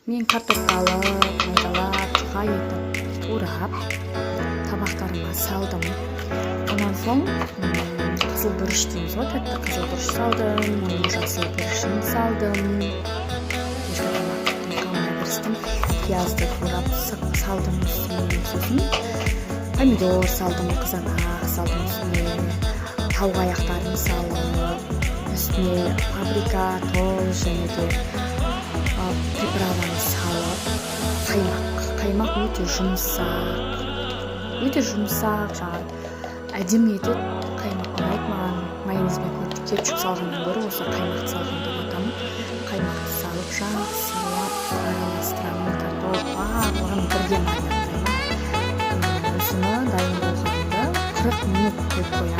Мен картопты алып, майдалап, жұқа етіп турап, табақтарыма салдым. Онан соң қызыл бұрыш дейміз ғой, тәтті қызыл бұрыш салдым, оның жасыл бұрышын салдым. Кешкі тамақтың қамына кірістім. Пиязды турап салдым үстіне, сосын помидор салдым, қызанақ салдым үстіне, тауық аяқтарын салып, үстіне паприка, тұз және де приправаны салып, қаймақ. Қаймақ өте жұмсақ, өте жұмсақ, жаңағы әдемі етеді. Қаймақ ұнайды маған майонез бен кетчуп салғаннан гөрі осы қаймақты салғанды ұнатамын. Қаймақты салып, жақсылап араластырамын. Картоп барлығын бірге маринадтаймын. Осыны дайын болғанда 40 минут қойып қоямын.